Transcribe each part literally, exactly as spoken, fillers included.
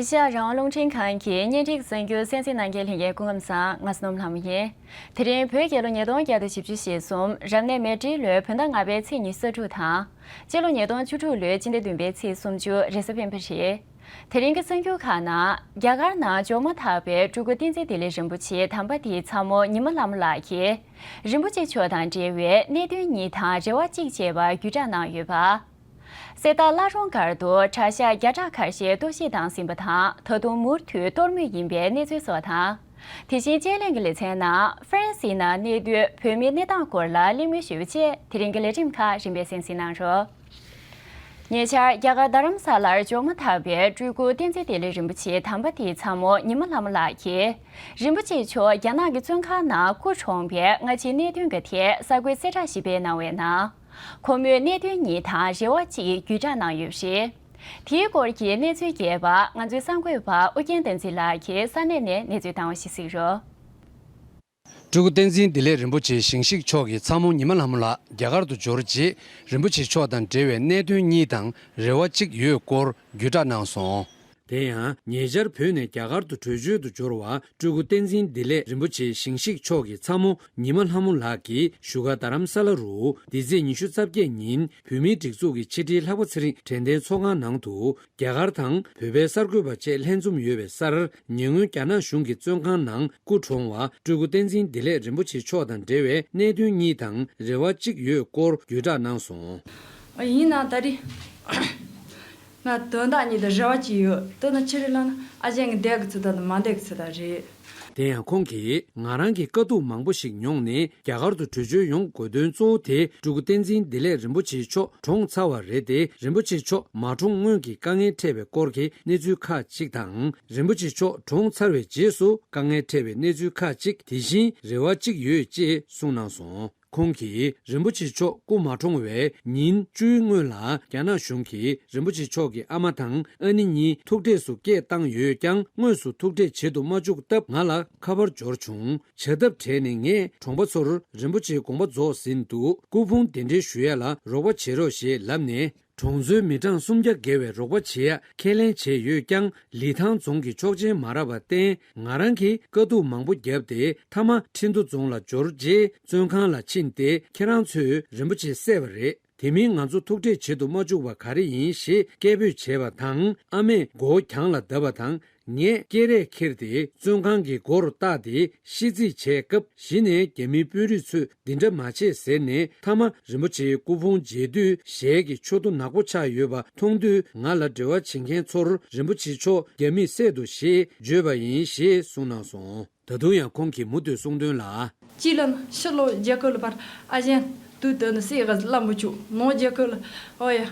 ཨེ་ཤ་ཡ་རང་དབང་རླུང་འཕྲིན་ཁང་གི་གཉེན་སྒྲིག་གསར་འགྱུར་གསན་གཟིགས་གནང་མཁན་ལྷན་རྒྱས་སྐུ་ཁམས་བཟང་། ང་སྣོམ་ལྷ་མོ་ཡིན། དེ་རིང་བོད་རྒྱལ་ལོ་ཉིས་སྟོང་བརྒྱ་དང་བཞི་བཅུ་ཞེ་གསུམ་རབ་གནས་མེ་སྤྲེལ་ལོའི་བོད་ཟླ་ལྔ་པའི་ཚེས་ཉི་ཤུ་རྩ་དྲུག་དང་། སྤྱི་ལོ་ཉིས་སྟོང་བཅུ་དྲུག་ལོའི་སྤྱི་ཟླ་བདུན་པའི་ཚེས་སུམ་ཅུ་རེས་གཟའ་སྤེན་པ་རེད། དེ་རིང་གི་གསར་འགྱུར་ཁག་ནང་རྒྱ་གར་ནང་འབྱོག་མ་ཐག་པའི་སྤྲུལ་སྐུ་བསྟན་འཛིན་བདེ་ལེགས་རིན་པོ་ཆེའི་དམ་པ་དེའི་ཚ་མོ་ཉི་མ་ལྷ་མོ་ལགས་ཀྱིས། རིན་པོ་ཆེ་མཆོག་དང་འབྲེལ་བའི་གནད་དོན་གཉིས་དང་རེ་བ་གཅིག་ཅེས་པ་བརྒྱུད་བསྒྲགས་གནང་ཡོད་པ། གསེར་རྟ་བླ་རུང་སྒར་དུ་གྲྭ་ཤག་བརྒྱ་ཕྲག་ཁ་ཤས་གཏོར་བཤིག་བཏང་ཟིན་པ་དང་། ད་དུང་མུ་མཐུད་གཏོར་མུས་ཡིན་པའི་གནས་ཚུལ་སོགས་དང་། དེ་བཞིན་དཔྱད་གླེང་གི་ལེ་ཚན་ནང་ཧྥ་རན་སིའི་ནང་གནས་སྡོད་བོད་མིའི་གནས་སྟངས་སྐོར་ལ་གླེང་མོལ་ཞུས་པ་བཅས། དེ་རིང་གི་ལས་རིམ་ཁག་རིམ་པས་གསན་གཟིགས་གནང་རོགས། ཉེ་ཆར་རྒྱ་གར་རྡ་རམ་ས་ལར་འབྱོག་མ་ཐག་པའི་སྤྲུལ་སྐུ་བསྟན་འཛིན་བདེ་ལེགས་རིན་པོ་ཆེའི་དམ་པ་དེའི་ཚ་མོ་ཉི་མ་ལྷ་མོ་ལགས་ཀྱིས། རིན་པོ་ཆེ་མཆོག་རྒྱ་ནག་གི་བཙོན་ཁང་ནང་སྐུ་གྲོངས་པའི་སྔ་ཕྱིའི་གནད་དོན་གྱི་ཐད་གསར་འགོད་གསལ་བསྒྲགས་ཤིག་སྤེལ་གནང་བའི་ནང་། ཁོ་མོས་གནད་དོན་གཉིས་དང་རེ་བ་གཅིག་བརྒྱུད་བསྒྲགས་གནང་ཡོད་པ་རེད། དེའི་སྐོར་གྱི་གནས་ཚུལ་རྒྱས་པ་ང་ཚོའི་གསར་འགོད་པ་ཨུ་རྒྱན་བསྟན་འཛིན་ལགས་ཀྱིས་ས་གནས་ནས་གནས་ཚུལ་བཏང་བ་ཞིག་གཟིགས་རོགས། སྤྲུལ་སྐུ་བསྟན་འཛིན་བདེ་ལེགས་རིན་པོ་ཆེའི་ཞིང་གཤེགས་མཆོག་གི་ཚ་མོ་ཉི་མ་ལྷ་མོ་ལགས་རྒྱ་གར་དུ་འབྱོར་རྗེས། རིན་པོ་ཆེ་མཆོག་དང་འབྲེལ་བའི་གནད་དོན་གཉིས་དང་རེ་བ་གཅིག་ཡོད་སྐོར་བརྒྱུད་བསྒྲགས་གནང་སོང་། དེ་ཡང་ཉེ་ཆར་བོད་ནས་རྒྱ་གར་དུ་བྲོས་བྱོལ་དུ་འབྱོར་བ་སྤྲུལ་སྐུ་བསྟན་འཛིན་བདེ་ལེགས་རིན་པོ་ཆེའི་ཞིང་གཤེགས་མཆོག་གི་ཚ་མོ་ཉི་མ་ལྷ་མོ་ལགས་ཀྱིས་བཞུགས་སྒར་རྡ་རམ་ས་ལ་རུ་འདི་ཚེས་ཉི་ཤུ་རྩ་བརྒྱད་ཉིན་བོད་མིའི་སྒྲིག་འཛུགས་ཀྱི་ཕྱི་དྲིལ་ལྷག་པ་ཚེ་རིང་དྲན་རྟེན་ཚོགས་ཁང་ནང་དུ། རྒྱ་གར་དང་བོད་པའི་གསར་འགོད་པ་བཅས་ལྷན་འཛོམས་ཡོད་པའི་སར། ཉེ་སྔོན་རྒྱ་ནག་གཞུང་གི་བཙོན་ཁང་ནང་སྐུ་གྲོངས་བ་སྤྲུལ་སྐུ་བསྟན་འཛིན་བདེ་ལེགས་རིན་པོ་ཆེ་མཆོག་དང་འབྲེལ་བའི་གནད་དོན་གཉིས་དང་རེ་བ་གཅིག་ཡོད་སྐོར་བརྒྱུད་བསྒྲགས་གནང་སོང་། ཡིན་ན་ད་རེས་ང་དོན་དག་གཉིས་དང་རེ་བ་གཅིག་ཡོད། དེ་ནི་ཆི་རེད་ལབ་ན། ཨ་ཅེ་གི་བསྡད་གི་ཚུལ་དང་མ་བསྡད་གི་ཚུལ་དང་རེད། དེ་ཡང་ཁོང་གིས་ང་རང་གི་དཀའ་སྡུག་མང་པོ་ཞིག་མྱོང་ནས་རྒྱ་གར་དུ་བྲོས་བྱོལ་ཡོང་དགོས་དོན་གཙོ་བོ་དེ་སྤྲུལ་སྐུ་བསྟན་འཛིན་བདེ་ལེགས་རིན་པོ་ཆེ་མཆོག་གྲོངས་ཚར་བ་རེད་དེ། རིན་པོ་ཆེ་མཆོག་མ་གྲོངས་སྔོན་གྱི་དཀའ་ངལ་འཕྲད་པའི་སྐོར་གྱི་གནས་ཚུལ་ཁག་ཅིག་དང་། རིན་པོ་ཆེ་མཆོག་གྲོངས་ཚར་བའི་རྗེས་སུ་དཀའ་ངལ་འཕྲད་པའི་གནས་ཚུལ་ཁག་ཅིག་དེ་བཞིན་རེ་བ་གཅིག་ཡོད་ཅེས་གསུངས་གནང་སོང་། ཁོང་གིས་རིན་པོ་ཆེ་མཆོག་སྐུ་མ་གྲོངས་པའི་ཉིན་བཅུའི་སྔོན་ལ། རྒྱ་ནག་གཞུང་གིས་རིན་པོ་ཆེ་མཆོག་གི་ཨ་མ་དང་ཨ་ནེ་གཉིས་ཐུག་འཕྲད་སུ་སྐད་བཏང་ཡོད་ཀྱང་། དངོས་སུ་ཐུག་འཕྲད་བྱེད་དུ་མ་བཅུག་སྟབས། ང་ལ་ཁ་པར་འབྱོར་བྱུང་། བྱ་ཐབས་བྲལ་ནས་ངས་གྲོང་པ་ཚོར་རིན་པོ་ཆེའི་དགོངས་པ་རྫོགས་ཟིན་འདུག། སྐུ་ཕུང་གདན་འདྲེན་ཞུ་ཡ་ལ་རོགས་པ་བྱེད་རོགས་ཞེས་ལབ་ནས། གྲོང་ཚོའི་མི་གྲངས་སུམ་བརྒྱ་བརྒལ་བའི་རོགས་པ་བྱེད་ཡ་ཁས་ལེན་བྱས་ཡོད་ཀྱང་། ལི་ཐང་རྫོང་གི་ཆོག་མཆན་མ་རག་པར་བརྟེན། ང་རང་གིས་དཀའ་སྡུག་མང་པོ་བརྒྱབ་སྟེ། མཐའ་མ་ཁྲིན་ཏུ་རྫོང་ལ་འབྱོར་རྗེས་བཙོན་ཁང་ལ་ཕྱིན་ཏེ། ཁྱེད་རང་ཚོས་རིན་པོ་ཆེ་བསད་པ་རེད། དེ་མིན་ང་ཚོ་ཐུག་འཕྲད་བྱེད་དུ་མ་བཅུག་པ་ག་རེ་ཡིན་ཞེས་སྐད་འབོད་བྱས་པ་དང་། ཨ་མས་མགོ་བོ་གྱང་ལ་བརྡབས་པ་དང་། ངས་སྐེ་རས་ཁྱེར་ཏེ་བཙོན་ཁང་གི་སྒོ་རུ་བཏགས་ཏེ་ཤི་རྩིས་བྱས་སྐབས། གཞི་ནས་རྒྱ་མིའི་དཔོན་རིགས་ཚོས་འདི་འདྲ་མ་བྱེད་ཟེར་ནས། མཐའ་མ་རིན་པོ་ཆེའི་སྐུ་ཕུང་མཇལ་དུས་ཞལ་གྱི་མཆུ་ཏོ་ནག་པོ་ཆགས་ཡོད་པ་མཐོང་དུས། ང་ལ་འབྲེལ་བ་བྱེད་མཁན་ཚོར་རིན་པོ་ཆེ་མཆོག་རྒྱ་མིས་བསད་འདུག་ཞེས་བརྗོད་པ་ཡིན་ཞེས་གསུངས་གནང་སོང་། ད་དུང་ཡང་ཁོང་གིས་མུ་མཐུད་གསུངས་དོན་ལ། གཅིག་ལ་ཕྱི་ལོགས་རྒྱལ་ཁབ་ལ་ཕར་ཨ་ཞང་དུས་དེ་ནི་སྲིད་ག་ལབ་མི་ཆོག། ནང་རྒྱལ་ཁབ་ལ་ཨོ་ཡ་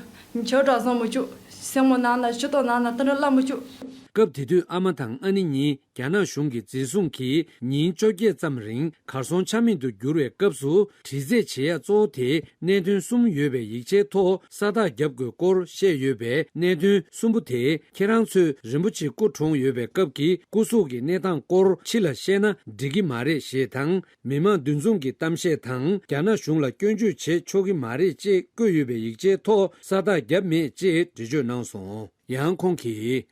ཆོས་གྲྭ་བཟང་མི་ཆོག། སེན་མོ་ནང་ན་ཕྱི་ཏོག་ནང་ན་དེ་འདྲ་ལབ་མི་ཆོག། སྐབས་དེ་དུས་ཨ་མ་དང་ཨ་ནེ་གཉིས་རྒྱ་ནག་གཞུང་གི་འཛིན་བཟུང་གིས་ཉིན་བཅོ་བརྒྱད་ཙམ་རིང་གར་སོང་ཆ་མེད་དུ་གྱུར་བའི་སྐབས་སུ། དྲི་རྩད་བྱེད་ཡ་གཙོ་བོ་དེ་གནད་དོན་གསུམ་ཡོད་པའི་ཡིག་ཆའི་ཐོག་ས་རྟགས་བརྒྱབ་དགོས་སྐོར་བཤད་ཡོད་པས། གནད་དོན་གསུམ་པོ་དེ་ཁྱེད་རང་ཚོས་རིན་པོ་ཆེ་སྐུ་གྲོངས་ཡོད་པའི་སྐབས་ཀྱི་སྐུ་གཟུགས་ཀྱི་གནས་སྟངས་སྐོར་ཕྱི་ལ་བཤད་ན་འགྲིག་གི་མ་རེད་ཞེས་དང་། མི་མང་འདུ་འཛོམས་ཀྱི་གཏམ་བཤད་དང་། རྒྱ་ནག་གཞུང་ལ་སྐྱོན་བརྗོད་བྱེད་ཆོག་གི་མ་རེད་ཅེས་བཀོད་ཡོད་པའི་ཡིག་ཆའི་ཐོག་ས་རྟགས་བརྒྱབ་མེད་ཅེས་འགྲེལ་བརྗོད་གནང་སོང་། ཡང་ཁོང་གིས།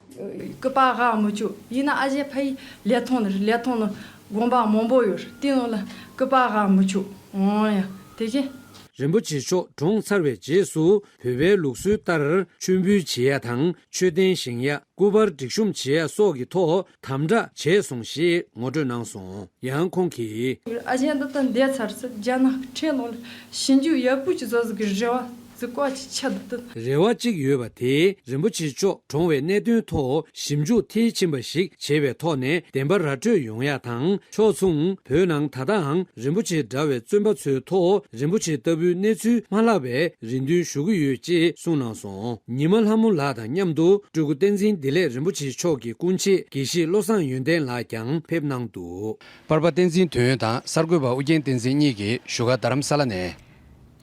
སྐུ་པར་ཧ་མི་ཆོག། ཡིན་ན་ཨ་ཞེ་ཕ་ཡི་ལས་ཐོག་ནས་ལས་ཐོག་ནས་དགོན་པ་མང་པོ་ཡོད། དེ་ནང་ལ་སྐུ་པར་ཧ་མི་ཆོག། འོང་ཡ་དེ་བཞིན། རིན་པོ་ཆེ་མཆོག་གྲོངས་ཚར་བའི་རྗེས་སུ། བོད་པའི་ལུགས་སྲོལ་ལྟར་མཆོད་འབུལ་བྱེད་ཡ་དང་མཆོད་རྟེན་བཞེངས་ཡ། སྐུ་པར་སྒྲིག་གཤོམ་བྱེད་ཡ་སོགས་ཀྱི་ཐོག་དམ་དྲག་བྱས་སོང་ཞེས་ངོ་སྤྲོད་གནང་སོང་། ཡང་ཁོང་གིས། ཨ་ཞང་འདི་ལྟར་འདས་ཚར་ཚེ་རྒྱ་ནག་གི་ཁྲིམས་ནང་ལ་ཞིབ་འཇུག་ཡག་པོ་ཅིག་བཟོ་ཟིག་གི་རེ་བ་ཟིག་བཀའ་ཅིག་ཆད་འདུག་སྟེ། རེ་བ་གཅིག་ཡོད་པ་དེ། རིན་པོ་ཆེ་མཆོག་གྲོངས་པའི་གནད་དོན་ཐོག་ཞིབ་འཇུག་མཐིལ་ཕྱིན་པ་ཞིག་བྱེད་པའི་ཐོག་ནས་བདེན་པ་ར་སྤྲོད་ཡོང་ཡ་དང་། ཕྱོགས་མཚུངས་བོད་ནང་ད་ལྟའང་རིན་པོ་ཆེ་འདྲ་བའི་བཙོན་པ་ཚོའི་ཐོག་རིན་པོ་ཆེ་ལྟ་བུའི་གནས་ཚུལ་མ་ལྷག་པའི་རེ་འདུན་ཞུ་གི་ཡོད་ཅེས་གསུངས་གནང་སོང་། ཉི་མ་ལྷ་མོ་ལགས་དང་མཉམ་དུ་སྤྲུལ་སྐུ་བསྟན་འཛིན་བདེ་ལེགས་རིན་པོ་ཆེ་མཆོག་གི་སྐུ་མཆེད་དགེ་བཤེས་བློ་བཟང་ཡོན་ཏན་ལགས་ཀྱང་ཕེབས་གནང་འདུག། པར་པ་བསྟན་འཛིན་དོན་དང་གསར་འགོད་པ་ཨུ་རྒྱན་བསྟན་འཛིན་གཉིས་ཀྱིས་བཞུགས་སྒར་རྡ་རམ་ས་ལ་ནས།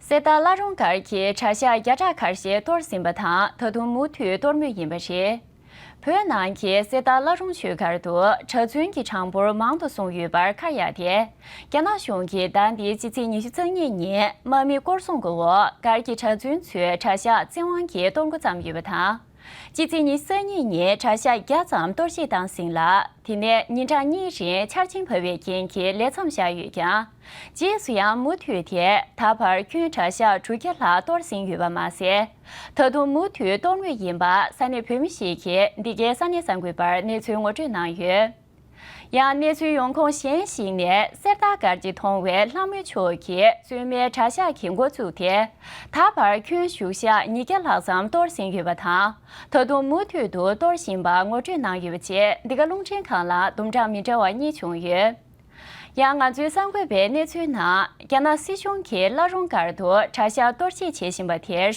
གསེར་རྟ་བླ་རུང་སྒར་གྱི་གྲྭ་ཤག་བརྒྱ་ཕྲག་ཁ་ཤས་གཏོར་ཟིན་པ་དང་། ད་དུང་མུ་མཐུད་གཏོར་མུས་ཡིན་པ་རེད། བོད་ནང་གི་གསེར་རྟ་བླ་རུང་ཆོས་སྒར་དུ་གྲྭ་བཙུན་གྱི་གྲངས་འབོར་མང་དུ་སོང་ཡོད་པར་ཁ་གཡར་ཏེ། རྒྱ་ནག་གཞུང་གིས་ཟླ་འདིའི་སྤྱི་ཚེས་ཉི་ཤུ་རྩ་གཉིས་ཉིན་དམག་མིའི་སྐོར་སྲུང་གི་འོག་སྒར་གྱི་གྲྭ་བཙུན་ཚོའི་གྲྭ་ཤག་བཙན་དབང་གིས་གཏོར་འགོ་བརྩམས་ཡོད་པ་དང་། སྤྱི་ཚེས་ཉི་ཤུ་རྩ་གཉིས་ཉིན་གྲྭ་ཤག་བརྒྱ་ཙམ་གཏོར་བཤིག་བཏང་ཟིན་ལ། དེ་ནས་ཉིན་གྲངས་གཉིས་རིང་ཆར་ཆེན་བབས་པའི་རྐྱེན་གྱིས་ལས་མཚམས་བཞག་ཡོད་ཀྱང་། རྗེས་སུ་ཡང་མུ་མཐུད་དེ་ད་བར་ཁྱོན་གྲྭ་ཤག་དྲུག་བརྒྱ་ལྷག་གཏོར་ཟིན་ཡོད་པ་མ་ཟད། ད་དུང་མུ་མཐུད་གཏོར་མུས་ཡིན་པ་ས་གནས་བོད་མི་ཞིག་གིས་འདི་གའི་ས་གནས་གསར་འགོད་པར་གནས་ཚུལ་ངོ་སྤྲོད་གནང་ཡོད། ཡང་གནས་ཚུལ་ཡོང་ཁུངས་གཞན་ཞིག་ནས་གསེར་རྟ་སྒར་གྱི་མཐོང་བའི་ལྷ་མོ་མཆོག་གིས་གཙོས་མའི་གྲྭ་ཤག་གི་འགོ་བཙུགས་ཏེ། ད་བར་ཁྱོན་བཞུགས་ཤག་ཉིས་བརྒྱ་ལྷག་ཙམ་གཏོར་ཟིན་ཡོད་པ་དང་། ད་དུང་མུ་མཐུད་དུ་གཏོར་བཞིན་པ་ངོ་སྤྲོད་གནང་ཡོད་པ་བཅས་འདི་ག་རླུང་འཕྲིན་ཁང་ལ་དུམ་གྲངས་མི་འདྲ་བ་གཉིས་བྱུང་ཡོད། ཡང་ང་ཚོའི་གསར་འགོད་པའི་གནས་ཚུལ་ནང་རྒྱ་ནག་སྲིད་གཞུང་གིས་བླ་རུང་སྒར་དུ་གྲྭ་ཤག་གཏོར་བཤིག་བྱེད་བཞིན་པ་དེར།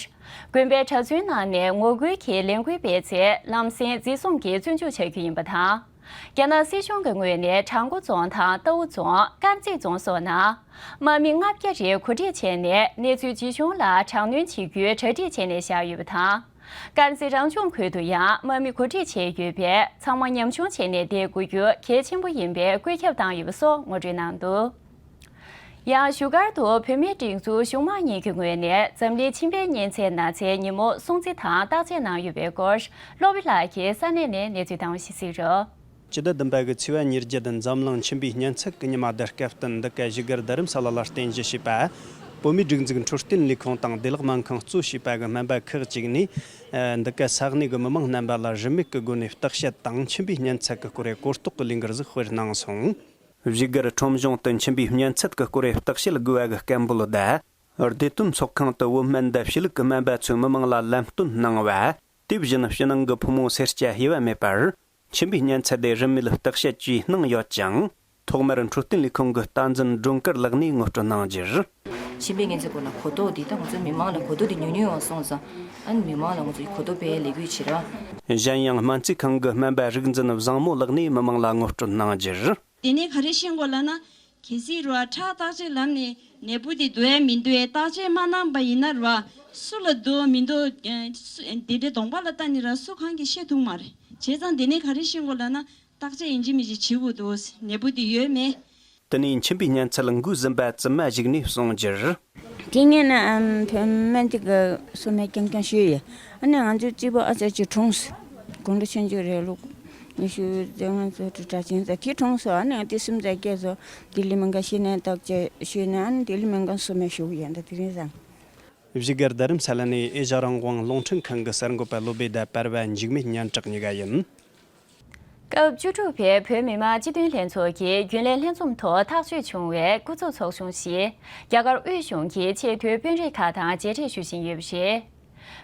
དགོན་པའི་གྲྭ་བཙུན་ནང་ནས་ངོ་རྒོལ་གྱི་ལས་འགུལ་སྤེལ་ཚེ་ལམ་སེང་འཛིན་བཟུང་གིས་བཙོན་འཇུག་བྱ་རྒྱུ་ཡིན་པ་དང་། རྒྱ་ནག་སྲིད་གཞུང་གི་ངོས་ནས་བྲག་མགོ་རྫོང་དང་རྟའུ་རྫོང་། དཀར་མཛེས་རྫོང་སོགས་ནང་། དམག་མི་ལྔ་བརྒྱ་རེ་གོ་སྒྲིག་བྱས་ནས་གནས་ཚུལ་ཇི་བྱུང་ལ་དྲག་གནོན་བྱེད་རྒྱུའི་གྲ་སྒྲིག་བྱས་ནས་བཞག་ཡོད་པ་དང་། དཀར་མཛེས་རང་སྐྱོང་ཁུལ་དུ་ཡང་དམག་མི་གོ་སྒྲིག་བྱས་ཡོད་པས། ཚང་མ་ཉམ་ཆུང་བྱས་ནས་བསྡད་དགོས་རྒྱུ་གལ་ཆེན་པོ་ཡིན་པའི་བཀོད་ཁྱབ་བཏང་ཡོད་པ་སོགས་ངོ་སྤྲོད་གནང་འདུག། ཡང་བཞུགས་སྒར་དུ་བོད་མིའི་སྒྲིག་འཛུགས་གཞུང་མང་གཉིས་ཀྱི་ངོས་ནས་འཛམ་གླིང་མཆིན་པའི་གཉན་ཚད་ན་ཚའི་ཉིན་མོ་སྲུང་བརྩི་དང་བརྟག་དཔྱད་གནང་ཡོད་པའི་སྐོར། བློ་བྷེ་ལགས་ཀྱིས་ས་གནས་ནས་གནས་ཚུལ་བཏང་བ་ཞིག་གཟིགས་རོགས། སྤྱི་ཟླ་བདུན་པ་གི་ཚེས་པ་ཉེར་བརྒྱད་འཛམ་གླིང་མཆིན་པའི་གཉན་ཚད་ཀྱི་ཉི་མ་དང་སྐབས་བསྟུན་འདི་ག་བཞུགས་སྒར་རྡ་རམ་ས་ལ་ལ་རྟེན་གཞི་བྱས་པ། བོད་མིའི་སྒྲིག་འཛུགས་འཕྲོད་བསྟེན་ལས་ཁུངས་དང་བདེ་བླག་སྨན་ཁང་གཙོ་བྱས་པ་གི་སྨན་པ་ཁག་ཅིག་ནས། འདི་ག་ས་གནས་ཀྱི་མི་མང་རྣམ་པ་ལ་རིན་མེད་ཀྱི་སྒོ་ནས་བརྟག་དཔྱད་དང་མཆིན་པའི་གཉན་ཚད་ཀྱི་སྐོར་གོ་རྟོགས་ཀྱི་ལས་འགུལ་ཞིག་སྤེལ་གནང་སོང་། བཞུགས་སྒར་ཁྲོམ་གཞུང་དུ་མཆིན་པའི་གཉན་ཚད་ཀྱི་སྐོར་བརྟག་དཔྱད་དགོས་པ་གི་སྐད་འབོད་དང་། བདེ་དོན་ཚོགས་ཁང་དུ་བོད་སྨན་དང་ཕྱི་ལུགས་ཀྱི་སྨན་པ་ཚོས་མི་མང་ལ་ལམ་སྟོན་གནང་བ། དེ་བཞིན་ཕྱི་ནང་གི་ཕོ་མོ་སེར་སྐྱ་དབྱེ་བ་མེད་པར། མཆིན་པའི་གཉན་ཚད་དེ་རིན་མེད་བརྟག་དཔྱད་བཅས་གནང་ཡོད་ཅིང་། ཐོག་མར་འཕྲོད་བསྟེན་ལས་ཁུངས་ཀྱི་སྟངས་འཛིན་སྒྲོལ་དཀར་ལགས་ནས་ངོ་སྤྲོད་གནང་རྒྱུར། མཆིན་པའི་གཉན་ཚད་སྐོར་ལ་གོ་རྟོགས་འདི་ད་ང་ཚོའི་མི་མང་ལ་གོ་རྟོགས་འདི་ཉུང་ཉུང་ཡོང་སོང་ཙང་། ཨ་ནི་མི་མང་ལ་ང་ཚོས་གོ་རྟོགས་སྤེལ་ལས་འགུལ་བྱེད་རོགས། གཞན་ཡང་སྨན་རྩིས་ཁང་གི་སྨན་པ་རིག་འཛིན་བཟང་མོ་ལགས་ནས་མི་མང་ལ་ངོ་སྤྲོད་གནང་རྒྱུར། དེ་ནས་ག་རེ་ཤེས་དགོས་ལབ་ན། གལ་སྲིད་རུ་བ་ཁྲག་བརྟག་དཔྱད་ལམ་ནས་ནད་འབུ་དེ་འདུག་ཡ་མི་འདུག་ཡ་བརྟག་དཔྱད་མ་གནང་པ་ཡིན་ན་རུ་བ་སུ་ལ་འདུག་མི་འདུག་ཨ་སུ་དེ་འདྲའི་གདོང་པ་ལ་ལྟ་ནས་ར་སུ་གང་གིས་ཤེས་ཐུབ་མ་རེད། བྱས་ཙང་དེ་ནས་ག་རེ་ཤེས་དགོས་ལབ་ན། བརྟག་དཔྱད་ཡིན་གཅིག་མིན་གཅིག་བྱེད་དགོས་འདུག་ནད་འབུ་དེ་ཡོད་མེད། དེ་ནས་མཆིན་པའི་གཉན་ཚད་འགོས་ཟིན་པ་བཙུན་མ་ཞིག་ནས་གསུངས་རྒྱུར། དེ་སྔོན་ན་ཨམ་བོད་སྨན་དེ་གི་སོ་མ་རྐྱང་རྐྱང་བྱས་ཡོད། ཨ་ནི་ང་ཚོའི་རྩིས་པ་ཨ་ཅག་ཅིག་གྲོངས་སོང་། དགུང་ལོ་ཆུང་ཆུང་རེད། ལོ་ཉི་ཤུ་རྩ་ལྔ་ཙམ་དྲུག་གྲངས་ཅན་ཙམ་དེ་གྲོངས་སོང་། ཨ་ནི་དེ་སུམ་ཙམ་སྐྱེས་སོང་། ལྡི་ལི་སྨན་ཁང་ཤི་ནད་བརྟག་དཔྱད་ཞུས་ནས་ཨ་ནི་ལྡི་ལི་སྨན་ཁང་སོ་མ་ཞུགས་ཡིན་ད་དེ་རིང་སང་། བཞུགས་སྒར་རྡ་རམ་ས་ལ་ནས་ཨེ་ཤ་རང་དབང་རླུང་འཕྲིན་ཁང་གི་གསར་འགོད་པ་བློ་བྷེ་དང་པར་བ་འཇིགས་མེད་སྙན་གྲགས་གཉིས་ཀ་ཡིན། སྐབས་བཅུ་དྲུག་པའི་བོད་མི་མང་སྤྱི་འཐུས་ལྷན་ཚོགས་ཀྱི་རྒྱུན་ལས་ལྷན་འཛོམས་ཐོག་ཐག་གཅོད་བྱུང་བའི་སྐུ་ཚབ་ཚོགས་ཆུང་ཞིག་རྒྱ་གར་དབུས་གཞུང་གི་ཆེས་མཐོའི་དཔོན་རིགས་ཁག་དང་མཇལ་འཕྲད་ཞུ་བཞིན་ཡོད་པ་རེད།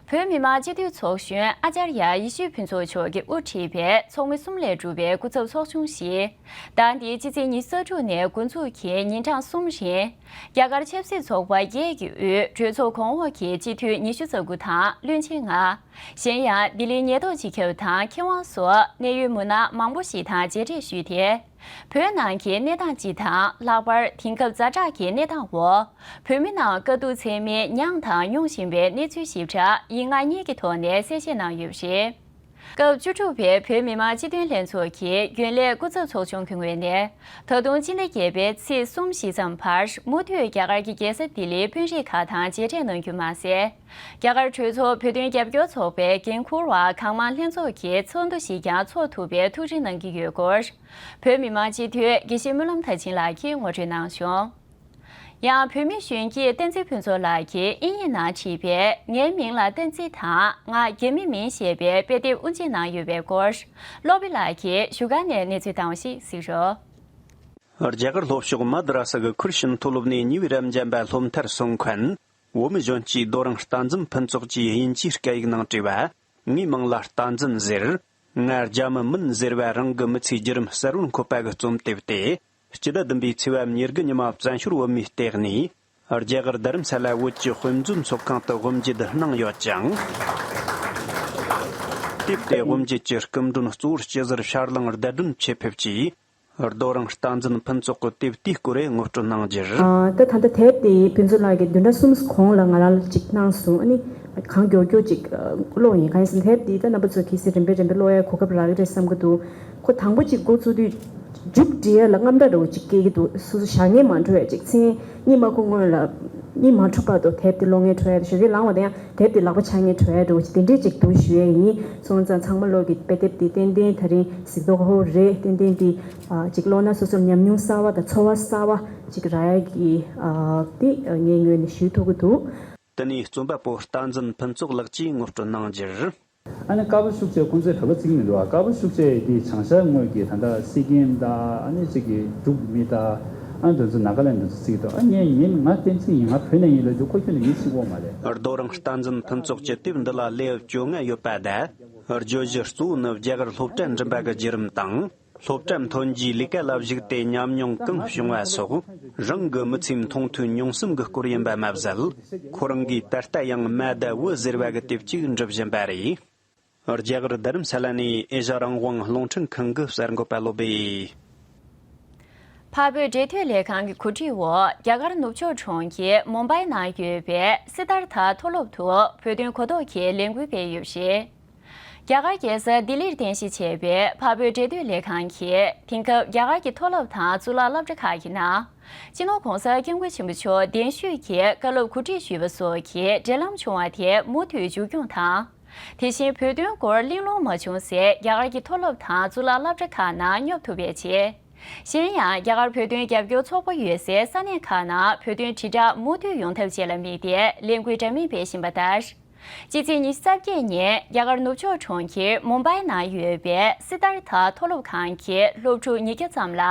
བོད་མི་མང་སྤྱི་འཐུས་ཚོགས་གཞོན་ཨ་ཅར་ཡ་ཡེ་ཤེས་ཕུན་ཚོགས་མཆོག་གིས་དབུ་ཁྲིད་པའི་ཚོགས་མི་གསུམ་ལས་གྲུབ་པའི་སྐུ་ཚབ་ཚོགས་ཆུང་ཞིག་ཟླ་འདིའི་སྤྱི་ཚེས་ཉི་ཤུ་རྩ་དྲུག་ནས་འགོ་འཛུགས་ཀྱིས་ཉིན་གྲངས་གསུམ་རིང་། རྒྱ་གར་ཆབ་སྲིད་ཚོགས་པ་བརྒྱད་ཀྱི་དབུས་གྲོས་ཚོགས་གོང་འོག་གི་སྤྱི་འཐུས་ཉི་ཤུ་རྩ་དགུ་དང་བློན་ཆེན་ལྔ། གཞན་ཡང་ལྡི་ལིའི་ཉེན་རྟོག་སྤྱི་ཁྱབ་དང་མཁས་དབང་སོགས་གནད་ཡོད་མི་སྣ་མང་པོ་ཞིག་དང་མཇལ་འཕྲད་ཞུས་ཏེ། བོད་ནང་གི་གནས་སྟངས་སྤྱི་དང་ལྷག་པར་དེང་སྐབས་ཛ་དྲག་གི་གནས་སྟངས་འོག་བོད་མི་རྣམས་དཀའ་སྡུག་ཚད་མེད་མྱངས་དང་མྱོང་བཞིན་པའི་གནས་ཚུལ་ཞིབ་ཕྲ་ཡིག་ངག་གཉིས་ཀྱི་ཐོག་ནས་གསལ་བཤད་གནང་ཡོད་པ་རེད། སྐབས་བཅུ་དྲུག་པའི་བོད་མི་མང་སྤྱི་འཐུས་ལྷན་ཚོགས་ཀྱི་རྒྱུན་ལས་སྐུ་ཚབ་ཚོགས་ཆུང་གི་ངོས་ནས། ད་དུང་སྤྱི་ཟླ་བརྒྱད་པའི་ཚེས་གསུམ་བཞི་ཙམ་བར་མུ་མཐུད་རྒྱ་གར་གྱི་རྒྱལ་ས་ལྡི་ལིའི་དཔོན་རིགས་ཁག་དང་མཇལ་འཕྲད་གནང་རྒྱུ་མ་ཟད། རྒྱ་གར་གྲོས་ཚོགས་བོད་དོན་རྒྱབ་སྐྱོར་ཚོགས་པའི་འགན་འཁུར་བ་གང་མང་ལྷན་ཚོགས་ཀྱི་ཚོགས་འདུ་ཞིག་ཀྱང་འཚོགས་ཐུབ་པའི་ཐུགས་རེ་གནང་གི་ཡོད་སྐོར། བོད་མི་མང་སྤྱི་འཐུས་དགེ་བཤེས་སྨོན་ལམ་མཐར་ཕྱིན་ལགས་ཀྱིས་ངོ་སྤྲོད་གནང་བྱུང་། ཡང་བོད་མི་གཞོན་སྐྱེས་བསྟན་འཛིན་ཕུན་ཚོགས་ལགས་ཀྱིས་དབྱིན་ཡིག་ནང་བྲིས་པའི་ངའི་མིང་ལ་བསྟན་འཛིན་དང་ང་རྒྱ་མི་མིན་ཞེས་པའི་དཔེ་དེབ་དབུ་འབྱེད་གནང་ཡོད་པའི་སྐོར། བློ་བྷེ་ལགས་ཀྱིས་བཞུགས་སྒར་ནས་གནས་ཚུལ་བཏང་བ་ཞིག་གཟིགས་རོགས། རྒྱ་གར་ལྷོ་ཕྱོགས་མ་དི་ར་ས་གི་ཁུར་ཤིན་མཐོ་སློབ་ནས་ཉེ་བའི་རབས་འབྱམས་པ་སློབ་མཐར་སོན་མཁན། བོད་མི་གཞོན་སྐྱེས་རྡོ་རིང་རྟ་འཛིན་ཕུན་ཚོགས་ཀྱིས་དབྱིན་ཇིའི་སྐད་ཡིག་ནང་བྲིས་པ། ངའི་མིང་ལ་རྟ་འཛིན་ཟེར། ང་རྒྱ་མི་མིན་ཟེར་བ་རང་གི་མི་ཚེའི་བརྒྱུད་རིམ་གསལ་བོར་འཁོད་པ་གི་རྩོམ་དེབ་སྟེ། སྤྱི་ཟླ་བདུན་པའི་ཚེས་པ་ཉེར་དགུ་ཉི་མ་བཙན་བྱོལ་བོད་མིའི་སྟེགས་ནས། རྒྱ་གར་རྡ་རམ་ས་ལ་བོད་ཀྱི་དཔེ་མཛོད་ཚོགས་ཁང་དུ་དབུ་འབྱེད་གནང་ཡོད་ཅིང་། དེབ་དེ་དབུ་འབྱེད་ཀྱི་སྐུ་མགྲོན་གཙོ་བོར་སྐྱིད་ཟོར་ཤར་གླིང་བརྡ་སྒྲོན་ཆེད་ཕེབས་ཀྱིས། རྡོ་རིང་རྟ་འཛིན་ཕུན་ཚོགས་ཀྱིས་དེབ་དེའི་སྐོར་ངོ་སྤྲོད་གནང་རྒྱུར། ཨ། ད་ད་ལྟ་དེབ་དེ་ཕུན་ཚོགས་ལགས་ཀྱིས་བདུན་ཕྲག་གསུམ་གོང་ལ་ང་རང་ལ་ཅིག་གནང་སོང་། ཨ་ནི་གང་མགྱོགས་མགྱོགས་ཅིག་ཀློག་ཡིན། གང་ཡིན་ཟེར་ན་དེབ་དེ་ད་རྣམ་པ་ཚོ་གལ་སྲིད་རིམ་པས་རིམ་པས་ཀློག་ཡ་གོ་སྐབས་རག་གི་རེད་བསམ་གྱི་འདུག་ཁོ་དང་པོ་ཅིག་འགོ་བཙུགས་དུས་མཇུག་སྒྲིལ་ཡ་ལ་དངངས་སྐྲག་འདྲ་བོ་ཅིག་སྐྱེ་གི་འདུག་སོ་སོ་བཞག་ཉེན་མ་འགྲོ་ཡ་ཅིག་མཚན་གཉིས་མ་གོ་སྔོན་ལ་ གཉིད་མ་འཁྲུག་བར་དུ་དེབ་དེ་ཀློག་མཁན་བྲོ་ཡ་རེད། ཞོགས་ཀས་ལངས་པ་དང་ཡང་དེབ་དེ་ལག་པ་འཆང་མཁན་བྲོ་ཡ་འདྲ་བོ་ཅིག་དེ་འདྲས་ཅིག་འདུག་ཞུ་ཡ་ཡིན། སོང་ཙང་ཚང་མ་ལོག་གི་དཔེ་དེབ་དེ་ཏན་ཏན་ད་རིང་གཟིགས་མདོག་ཧོ་རེད། ཏན་ཏན་དེ་ཅིག་ཀློག་ན་སོ་སོར་ཉམས་མྱོང་གསར་བ་དང་ཚོར་བ་གསར་བ་ཅིག་རག་ཡ་གི་དེ་ངའི་ངོས་ནས་ཞུ་ཐུབ་ཀྱི་འདུག། དེ་ནས་རྩོམ་པ་པོ་བསྟན་འཛིན་ཕུན་ཚོགས་ལགས་ཀྱིས་ངོ་སྤྲོད་གནང་རྒྱུར། ཨ་ནི་དཀར་པོ་ཤུགས་ཆེ་ཁོང་ཚོས་བོད་པ་བརྩི་གི་མི་འདུག་ཨ། དཀར་པོ་ཤུགས་ཆེ་འདི་བྱང་ཤར་ངོས་ཀྱི་ད་ལྟ་སི་ཀིམ་དང་ཨ་ནི་ཅིག་གི་འབྲུག་མི་དང་ཨ་ནི་དེ་ཚོ་ནཱ་ག་ལེན་དེ་ཚོ་བརྩི་གི་འདུག་ཨ། ངས་ངས་ང་བསྟན་འཛིན་ཡིན། ང་བོད་ནས་ཡིན་ལབ་རྒྱུ་ཁོ་ཁྱོན་ནས་ཡིད་ཆེས་ཡོད་མ་རེད། རྡོ་རིང་བསྟན་འཛིན་ཕུན་ཚོགས་ཀྱི་དེབ་འདི་ལ་ལེའུ་བཅོ་ལྔ་ཡོད་པ་དང་། བརྗོད་གཞི་གཙོ་བོ་ནི་རྒྱ་གར་སློབ་གྲྭ་འགྲིམ་པ་གི་བརྒྱུད་རིམ་དང་། སློབ་གྲྭ་ཐོན་རྗེས་ལས་ཀ་ལ་གཞིགས་ཏེ་ཉམས་མྱོང་གང་བྱུང་བ་སོགས་རང་གི་མི་ཚེའི་མཐོང་ཐོས་མྱོང་བསམ་གྱི་སྐོར་ཡིན་པ་མ་ཟད། ཁོ་རང་གིས་ད་ལྟ་ཡང་མ་དང་བུ་ཟེར་བ་གི་དེབ་ཅིག་འབྲི་བཞིན་པ་རེད། རྒྱ་གར་རྡ་རམ་ས་ལ་ནས་ཨེ་ཤ་རང་དབང་རླུང་འཕྲིན་ཁང་གི་གསར་འགོད་པ་བློ་བྷེ། འཕགས་བོད་འབྲེལ་མཐུད་ལས་ཁང་གི་གོ་སྒྲིག་འོག་རྒྱ་གར་ནུབ་ཕྱོགས་གྲོང་ཁྱེར་མུམ་བྷའི་ནང་ཡོད་པའི་སི་ཏཱར་ཐ་མཐོ་སློབ་ཏུ་བོད་དོན་གོ་རྟོགས་ཀྱི་ལས་འགུལ་སྤེལ་ཡོད་པ་རེད། རྒྱ་གར་རྒྱལ་ས་ལྡི་ལིར་རྟེན་གཞི་བྱས་པའི་འཕགས་བོད་འབྲེལ་མཐུད་ལས་ཁང་གིས་དེང་སྐབས་རྒྱ་གར་གྱི་མཐོ་སློབ་དང་གཙུག་ལག་སློབ་གྲྭ་ཁག་གི་ནང་། སྤྱི་ནོར་༸གོང་ས་༸སྐྱབས་མགོན་ཆེན་པོ་མཆོག་གདན་ཞུས་ཀྱིས་བཀའ་སློབ་གོ་སྒྲིག་ཞུས་པ་སོགས་ཀྱི་འབྲེལ་ལམ་བྱུང་བ་དེ་མུ་མཐུད་མཇུག་སྐྱོང་དང་། དེ་བཞིན་བོད་དོན་སྐོར་གླེང་སློང་མ་བྱུང་སའི་རྒྱ་གར་གྱི་མཐོ་སློབ་དང་གཙུག་ལག་སློབ་གྲྭ་ཁག་ནང་སྙོབ་ཐུབ་པའི་ཆེད། གཞན་ཡང་རྒྱ་གར་བོད་དོན་རྒྱབ་སྐྱོར་ཚོགས་པ་ཡོད་སའི་ས་གནས་ཁག་ནང་བོད་དོན་དྲིལ་བསྒྲགས་མུ་མཐུད་ཡོང་ཐབས་བཅས་ལ་དམིགས་ཏེ་ལས་འགུལ་འདྲ་མིན་སྤེལ་བཞིན་པ་ལྟར། ཕྱི་ཚེས་ཉི་ཤུ་རྩ་བརྒྱད་ཉིན་རྒྱ་གར་ནུབ་ཕྱོགས་གྲོང་ཁྱེར་མུམ་བྷའི་ནང་ཡོད་པའི་སི་ཏཱར་ཐ་མཐོ་སློབ་ཁང་གི་སློབ་ཕྲུག་ཉིས་བརྒྱ་ཙམ་ལ།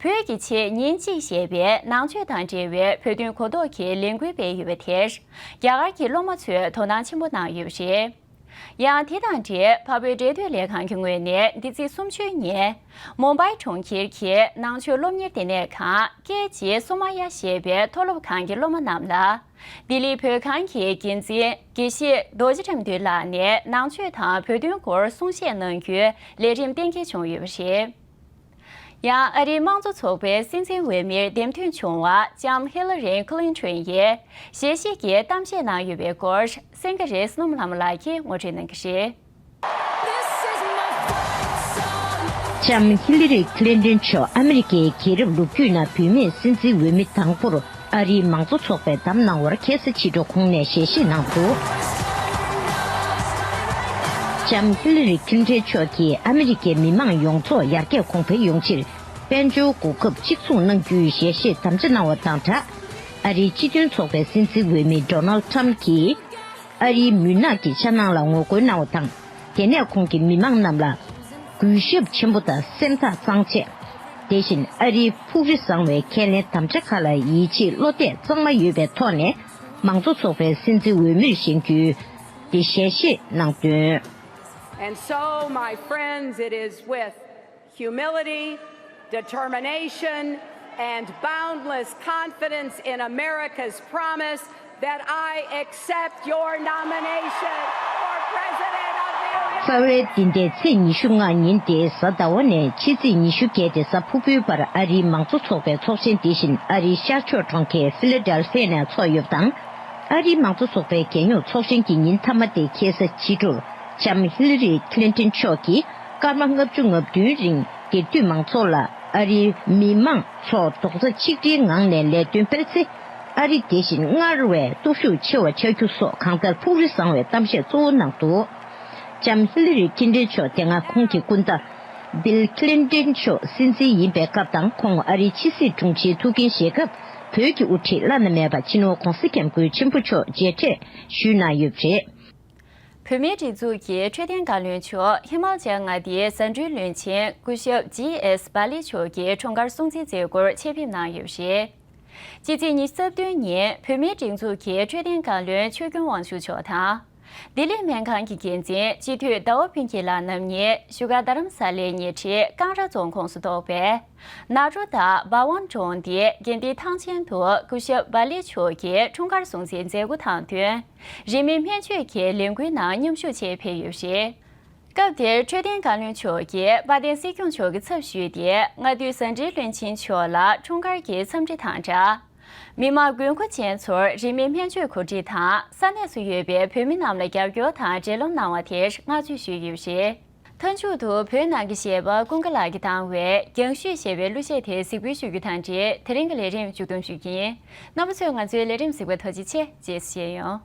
བོད་ཀྱི་ཆེད་ཉིན་གཅིག་ཞེས་པའི་ནང་ཆོས་དང་འབྲེལ་བའི་བོད་དོན་གོ་རྟོགས་ཀྱི་ལས་འགུལ་སྤེལ་ཡོད་པ་དེར། རྒྱ་གར་གྱི་སློབ་མ་ཚོས་དོ་སྣང་ཆེན་པོ་གནང་ཡོད་པ་རེད། ཡང་དེ་དང་འབྲེལ་འཕགས་བོད་འབྲེལ་མཐུད་ལས་ཁང་གི་ངོས་ནས་འདི་ཚེས་སུམ་ཅུ་ཉིན། མུམ་བྷའི་གྲོང་ཁྱེར་གྱི་ནང་ཆོས་སློབ་གཉེར་ལྟེ་གནས་ཁང་ཀེ་ཇི་སུ་མ་ཡ་ཞེས་པའི་མཐོ་སློབ་ཁང་གི་སློབ་མ་རྣམས་ལ། ལྡི་ལི་བོད་ཁང་གི་འགན་འཛིན་དགེ་བཤེས་རྡོ་རྗེ་ཁྲིམས་མཐུ་ལགས་ནས་ནང་ཆོས་དང་བོད་དོན་སྐོར་གསུང་བཤད་གནང་རྒྱུའི་ལས་རིམ་གཏན་འཁེལ་བྱུང་ཡོད་པ་རེད། ཡང་ཨ་རིའི་དམངས་གཙོ་ཚོགས་པའི་སྲིད་འཛིན་འོས་མིར་འདེམས་ཐོན་བྱུང་བ་ལྕམ་ཧི་ལ་རི་ཁི་ལིན་ཊོན་ཡིས་ཞལ་བཞེས་ཀྱི་གཏམ་བཤད་གནང་ཡོད་པའི་སྐོར་གསན་གྱི་རེད། སྣོམ་ལྷ་མོ་ལགས་ཀྱིས་ངོ་སྤྲོད་གནང་གི་རེད། ལྕམ་ཧི་ལི་རི་ཁི་ལིན་ཏོན་མཆོག་ཨ་མི་རི་ཀའི་རྒྱལ་རབས་ལོ་རྒྱུས་ནང་བུད་མེད་སྲིད་འཛིན་འོས་མི་དང་པོར་ཨ་རིའི་མང་གཙོ་ཚོགས་པས་བདམས་གནང་བར་ཁ་སང་ཕྱི་དྲོ་ཁོང་ནས་ཞལ་བཞེས་གནང་འདུག། ལྕམ་ཧི་ལི་རི་ཁི་ལིན་ཏོན་མཆོག་གིས་ཨ་མི་རི་ཀའི་མི་མང་ཡོངས་རྫོགས་ཡར་རྒྱས་གོང་འཕེལ་ཡོང་ཕྱིར་དཔལ་འབྱོར་གོ་སྐབས་གཅིག་མཚུངས་གནང་རྒྱུའི་ཞལ་བཞེས་དམ་བཅའ་གནང་བ་དང་སྦྲགས། ཨ་རིའི་སྤྱི་མཐུན་ཚོགས་པའི་སྲིད་འཛིན་འོས་མི་ཌོ་ནལ་ཊམ་གྱིས། ཨ་རིའི་མུན་ནག་གི་འཆར་སྣང་ལ་ངོ་རྒོལ་གནང་བ་དང་། དེ་ནས་ཁོང་གིས་མི་མང་རྣམས་ལ་གུས་ཞབས་ཆེན་པོ་དང་སེམས་ཐག་གཙང་བཅད། དེ་བཞིན་ཨ་རིའི་ཕུགས་རེ་བཟང་བའི་ཁས་ལེན་དམ་བཅའ་ཁག་ལ་ཡིད་ཆེས་བློ་གཏད་གཙང་མ་ཡོད་པའི་ཐོག་ནས་མང་གཙོ་ཚོགས་པའི་སྲིད་འཛིན་འོས་མིར་བཞེངས་རྒྱུའི་དེ་ཞལ་བཞེས་གནང་དོན། And so, my friends, it is with humility, determination, and boundless confidence in America's promise that I accept your nomination for President of the United States. རྩ་བའི་འདི་ཟླའི་ཚེས་ཉི་ཤུ་ལྔ་ཉིན་ཏེ་གཟའ་ཟླ་བ་ནས་ཕྱི་ཚེས་ཉི་ཤུ་བརྒྱད་ཏེ་གཟའ་ཕུར་བུའི་བར་ཨ་རིའི་མང་གཙོ་ཚོགས་པའི་ཚོགས་ཆེན་འདི་བཞིན་ཨ་རིའི་ཤར་ཕྱོགས་གྲོང་ཁྱེར་ཕི་ལ་ཌེལ་ཕི་ཡ་ནས་འཚོགས་ཡོད་པ་དང་། ཨ་རིའི་མང་གཙོ་ཚོགས་པའི་རྒྱལ་ཡོངས་ཚོགས་ཆེན་གྱི་ཉིན་མཐའ་མ་སྟེ་ཁ་སང་ཕྱི་དྲོར་ལྕམ་ཧི་ལི་རི་ཁི་ལིན་ཏོན་མཆོག་གིས་སྐར་མ་ལྔ་བཅུ་ང་བདུན་རིང་སྒེར་དུས་མང་ཚོགས་ལ་ཨ་རིའི་མི་མང་ཚོ་རྡོག་རྩ་ཆིག་སྒྲིལ་ངང་ནས་ལས་དོན་སྤེལ་ཚེ། ཨ་རི་དེ་བཞིན་སྔར་བས་སྟོབས་ཤུགས་ཆེ་བ་ཆགས་རྒྱུ་སོགས་གང་ལྟར་ཕུགས་རེ་བཟང་བའི་གཏམ་བཤད་གཙོ་བོ་གནང་འདུག། ལྕམ་ཧི་ལི་རི་ཁི་ལིན་ཏོན་མཆོག་དེ་སྔ་ཁོང་གི་སྐུ་ཟླ་བིལ་ཁི་ལིན་ཏོན་མཆོག་སྲིད་འཛིན་ཡིན་པའི་སྐབས་དང་ཁོང་ཨ་རིའི་ཕྱི་སྲིད་དྲུང་ཆེའི་ཐུགས་འགན་བཞེས་སྐབས་བོད་ཀྱི་དབུ་ཁྲིད་བླ་ན་མེད་པ་སྤྱི་ནོར་༸གོང་ས་༸སྐྱབས་མགོན་ཆེན་པོ་མཆོག་མཇལ་འཕྲད་ཞུས་གནང་ཡོད་པ་རེད། བོད་མིའི་སྒྲིག་འཛུགས་ཀྱི་འཕྲོད་བསྟེན་བཀའ་བློན་མཆོག་ཧི་མ་ཅལ་མངའ་སྡེའི་ཟ་འབྲུའི་བློན་ཆེན་སྐུ་ཞབས་ཇི་ཨེས་བྷ་ལི་མཆོག་གི་འཁྲུངས་སྐར་སྲུང་བརྩིའི་མཛད་སྒོར་ཆེད་ཕེབས་གནང་ཡོད་པ་རེད། སྤྱི་ཚེས་ཉི་ཤུ་རྩ་བདུན་ཉིན་བོད་མིའི་སྒྲིག་འཛུགས་ཀྱི་འཕྲོད་བསྟེན་བཀའ་བློན་ཆོས་སྐྱོང་དབང་ཕྱུག་མཆོག་དང་། ལྡི་ལི་སྨན་ཁང་གི་འགན་འཛིན་སྤྱི་འཐུས་ཟླ་བ་ཕུན་སྐྱིད་ལགས་རྣམ་གཉིས་བཞུགས་སྒར་རྡ་རམ་ས་ལའི་ཉེ་འཁྲིས་ཀང་ར་རྫོང་ཁོངས་སུ་གཏོགས་པའི་ནཱ་རོ་དང་སྦ་ཝང་གྲོང་སྡེའི་དགེ་ལྡན་ཐང་ཆེན་དུ་སྐུ་ཞབས་བྷ་ལི་མཆོག་གི་འཁྲུངས་སྐར་སྲུང་བརྩིའི་མཛད་སྒོ་དང་བསྟུན། རིན་མེད་སྨན་བཅོས་ཀྱི་ལས་འགུལ་ནང་མཉམ་ཞུགས་ཆེད་ཕེབས་ཡོད་པ་རེད། སྐབས་དེར་འཕྲོད་བསྟེན་བཀའ་བློན་མཆོག་གིས་དཔལ་ལྡན་སྲིད་སྐྱོང་མཆོག་གི་ཚབ་ཞུས་ཏེ་སྔ་དུས་ཟ་འབྲུའི་བློན་ཆེན་མཆོག་ལ་འཁྲུངས་སྐར་གྱི་འཚམས་འདྲི་དང་སྦྲགས། མི་དམངས་དགོས་མཁོ་ཅན་ཚོར་རིན་མེད་སྨན་བཅོས་གོ་སྒྲིག་དང་ས་གནས་སུ་ཡོད་པའི་བོད་མི་རྣམས་ལ་རྒྱབ་སྐྱོར་དང་འབྲེལ་ལམ་གནང་བ་དེར་བསྔགས་བརྗོད་ཞུས་ཡོད་པ་རེད། མཐའ་མཇུག་ཏུ་བོད་ནང་གི་གཞས་པ་ཀུན་དགའ་ལགས་ཀྱིས་བཏང་བའི་རྒྱང་ཤོད་ཞེས་པའི་གླུ་གཞས་དེ་གཟིགས་འབུལ་ཞུ་རྒྱུ་དང་འབྲེལ་དེ་རིང་གི་ལས་རིམ་མཇུག་བསྡོམས་ཞུ་རྒྱུ་ཡིན། རྣམ་པ་ཚོས་ང་ཚོའི་ལས་རིམ་གཟིགས་པར་ཐུགས་རྗེ་ཆེ། རྗེས་སུ་མཇལ་ཡོང་།